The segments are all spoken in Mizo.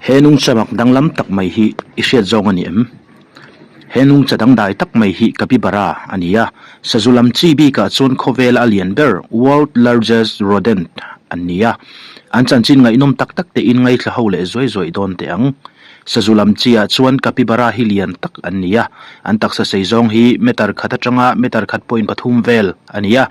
He nungcha mak danglam tak mai hi i hriat zawng a ni em? He nungcha dangdai tak mai hi Capybara a ni a, sazu lam chi bikah chuan khawvela a lian ber, world largest rodent, an ni a. An chanchin ngaihnawm tak tak tein ngaithla ho leh zuai zuai dawn teh ang. Sazu lam chi ah chuan Capybara hi lian tak an ni a, an taksa sei zawng hi meter khat atanga meter khat point pathum vel a ni a.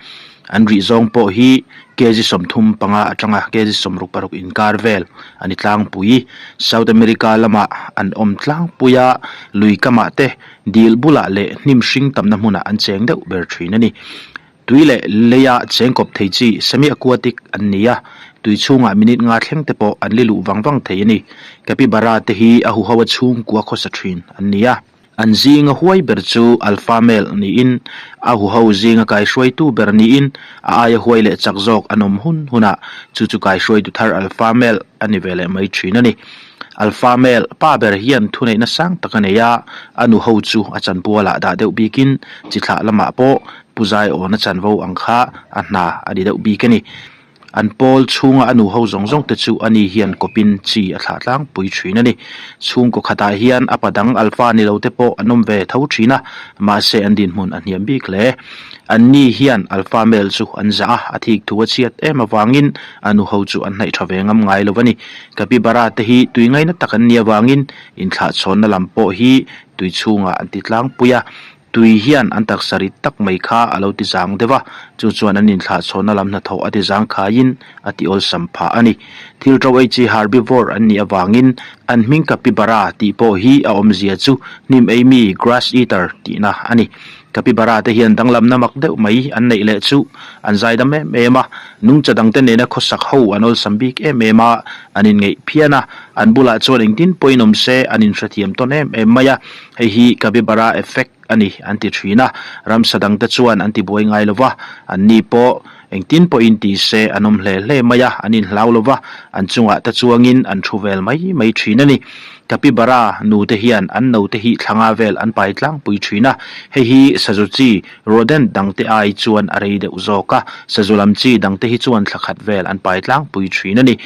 An rih zawng pawh hi kg 35 atanga kg 66 inkar vel a ni tlangpui. South America lamah an awm tlangpui a, lui kamah te dil bulah leh hnim hring tamna hmunah an cheng deuh ber thin a ni. Tui leh leia cheng kawp thei chi semi-aquatic an ni a, tui chhungah minute nga thleng te pawh an li luh vang vang thei a ni. Capybara te hi a huho a chhungkua khawsa thin an ni a. An zinga huai ber chu Alpha Male niin a huho zinga kaihruaitu ber niin a aia huai leh chak zawk an awm hun hunah chu chu kaihruaitu thar Alpha Male a ni ve leh mai thin a ni. Alpha Male pa ber hian thuneihna sang tak a nei a, a nuho chu a chanpualah dah deuh bikin chi thlah lamah pawh Pu Zaiawna chanvo ang kha a hna a ni deuh bik a ni. An pawl chhunga a nuho zawng zawng te chu ani hian kawpin chi a thlah tlangpui thin a ni. Chhungkaw khatah hian a pa dang alpha ni lo te pawh an awm ve tho thin a, mahse an dinhmun a hniam bik hle. An ni hian alpha male chu an zah a, a thik thu a chhiat em avangin a nuho chu an hnaih tha ve ngam ngai lo a ni. Capybara te hi tui ngaina tak an nih avangin inthlahchhawnna lam pawh hi tui chhungah an ti tlangpui a. Tui hian an taksa rit tak mai kha a lo ti zang deuh a, chu chuan an inthlahchhawnna lam hnathawh a ti zang khaiin a ti awlsam phah a ni. Thil ṭo ei chi herbivore an nih avangin an hming capybara tih pawh hi a awmzia chu hnim ei mi, grass eater, tihna a ni. Capybara te hian danglamna mak deuh mai an neih leh chu an zaidam em em a, nungcha dangte nena khawsak ho an awlsam bik em em a, an inngeih phian a, an bulah chuan engtin pawhin awm se an inhrethiam tawn em em mai a. Hei hi Capybara effect a ni an ti thin a, ramsa dangte chuan an ti buai ngai lo va, anni pawh engtin pawhin ti se an awm hle hle mai a, an inhlau lo va, an chungah te chuangin an thu vel mai mai thin a ni. Capybara nute hian an note hi thlanga vel an pai tlangpui thin a, hei hi sazu chi rodent dangte ai chuan a rei deuh zawk a, sazu lam chi dangte hi chuan thla khat vel an pai tlangpui thin a ni.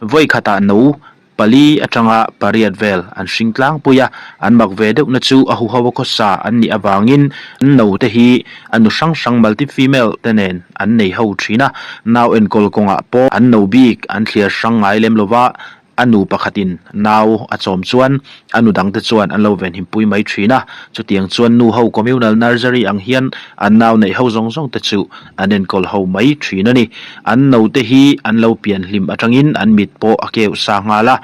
Vawi khatah no Pali atanga pariat vel an hring tlangpui a, an mak ve deuhna chu a huho a khawsa an nih avangin an note hi a nu hrang hrang multi female te nen an nei ho thin a, nau enkawl kawngah pawh an no bik an thliar hrang ngai lem lova, a nu pakhatin nau a chawm chuan a nu dangte chuan an lo venhim pui mai thin a, chutiang chuan nu ho communal nursery ang hian an nau neih ho zawng zawng te chu An enkawl ho mai thin a ni. An note hi an lo pian hlim atangin an mit pawh a keuh sa nghal a,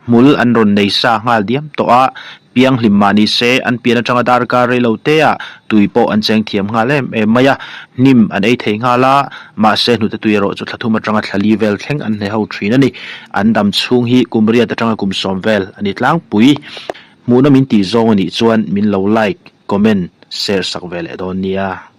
hmul an rawn nei sa nghal diam tawh a, piang hlim mah ni se an pian atanga darkar rei lo te ah tui pawh an cheng thiam nghal em em mai a, hnim an ei thei nghal a, mahse hnute tui erawh chu thla thum atanga thla li vel thleng an hne ho thin a ni. An dam chhung hi kum riat atanga kum sawm vel a ni tlangpui. Hmuhna min tih zawng a nih chuan min lo like, comment, share sak ve leh dawn nia.